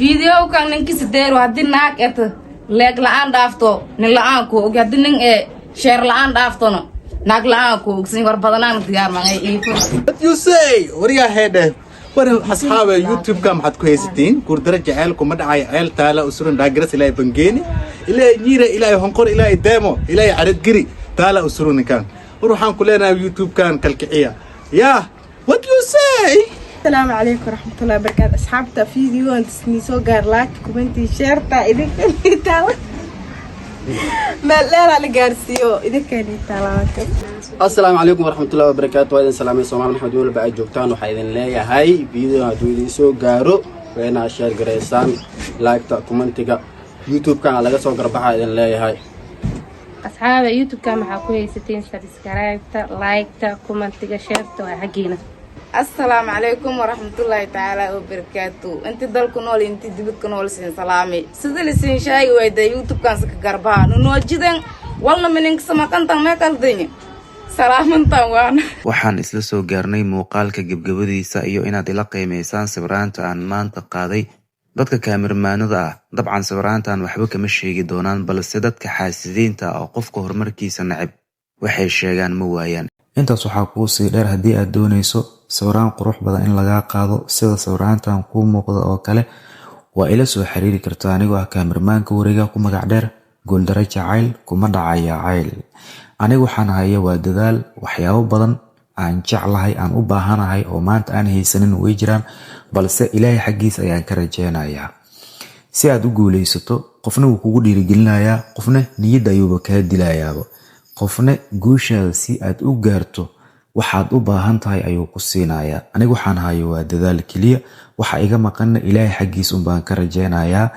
Videokan ninkisi deero, haddii naag eta like la-aan dhaafto, nin la-aan ku og, haddii nin ee share la-aan dhaaftona, naag la-aan ku ogsan. War badanaan diyaar mangay iifur. What you say? Waryaa heedhe, war asxaabe, YouTube-ka maxaad ku haysatiin? Guurdaro jaceyl kuma dhacay, ceel taala usuran dhaagaras, ilaahay bangeeni, ilaahay ñiira, ilaahay honqor, ilaahay deemo, ilaahay caradgiri taala usurun ninkan. War waxaan ku leenahay YouTube-kan kalkiciya. Yaa, what you say? Asalaamu calaykum waraxmatullahi wabarakaatu. Asxaabta, videogan nii soo gaar, like, comment-i, share-ta idinka taala, meel dheeraa la gaarsiiyo, idinka taala. Asalaamu calaykum waraxmatullahi wabarakaatu. Waa idin salaamay, Soomaali Maxamed walba ay joogtaan. Waxaa idin leeyahay, video hadduu idin soo gaaro, waa inaad share garaysaan, like-ta, comment-iga, YouTube-kana laga soo garbaxa idin leeyahay. Asxaaba, YouTube-ka maxaa ku haysatiin? Subscribe-ta, like-ta, comment-iga, share-ta waa xaggiina. Asalaamu calaykum waraxmatullaahi tacaala wabarakaatu. Inti dalku nool, inti dibadka nool, siin salaamay. Sida lisiin sheegi wayda, YouTube-kan sika garbaha nunoojidan walna mininka samaqantan mee kaldanya salaamantan waana. Waxaan isla soo gaarnay muuqaalka gebgabadiisa iyo inaad ila qiimeysaan sawiraanta aan maanta qaaday. Dadka kaamirmaanada ah dabcan sawiraantan waxba kama sheegi doonaan, balse dadka xaasidiinta ah oo qofka horumarkiisa neceb waxay sheegaan ma waayaan. Intaas waxaa kuu sii dheer, haddii aad doonayso sawiraan qurux badan in lagaa qaado sida sawiraantan kuu muuqda oo kale, waa ila soo xiriiri kartaa anigoo ah kaamirmaanka wareega ku magac dheer Guuldaro Jacayl Kuma Dhacaya Cayl. Aniga waxaan haya waa dadaal. Waxyaabo badan aan jeclahay, aan u baahanahay oo maanta aan haysanin way jiraan, balse Ilaahay xaggiisa ayaan ka rajeynayaa. Si aad u guuleysato, qofna wuu kugu dhiirigelinayaa, qofna niyadda ayuuba kaa dilayaaba, qofna guushaada si aad u gaarto waxaad u baahan tahay ayuu ku siinayaa. Aniga waxaan hayo waa dadaal keliya, waxa iga maqanna Ilaahay xaggiisa unbaan ka rajeynayaa.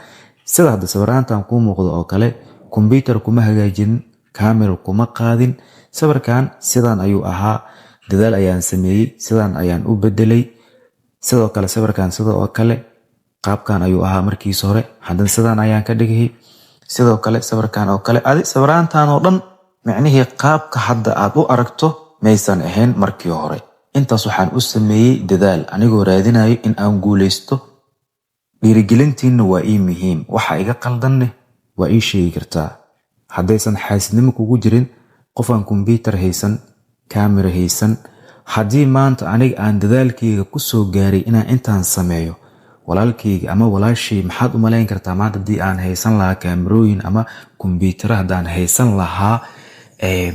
Sida hadda sawiraantan kuu muuqda oo kale, kombyutar kuma hagaajinin, camera kuma qaadin. Sawirkan sidan ayuu ahaa, dadaal ayaan sameeyey, sidan ayaan u bedelay. Sidoo kale sawirkan sidoo oo kale qaabkan ayuu ahaa markiisa hore, haddana sidan ayaan ka dhigay. Sidoo kale sawirkan oo kale, adi sawiraantan oo dhan micnihii qaabka hadda aad u aragto maysan ahayn markii hore. Intaas waxaan u sameeyey dadaal, anigoo raadinayo in aan guuleysto. Dhiirigelintiinna waa ii muhiim. Waxa iga qaldanne waa ii sheegi kartaa haddaysan xaasidnimo kugu jirin. Qof aan kombyutar haysan, camera haysan, haddii maanta aniga aan dadaalkayga kusoo gaaray inaan intaan sameeyo, walaalkayga ama walaashay, maxaad u malayn kartaa maanta haddii aan haysan lahaa kaamarooyin ama kombyutaro? Haddaan haysan lahaa,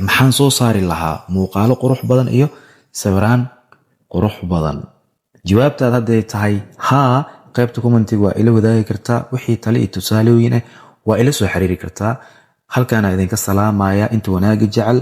maxaan soo saari lahaa? Muuqaalo qurux badan iyo sawiraan qurux badan. Jawaabtaad hadday tahay haa, qaybta comment-iga waa ila wadaagi kartaa. Wixii tale iyo tusaalooyin ah waa ila soo xiriiri kartaa. Halkaana idinka salaamaya inta wanaaga jecel.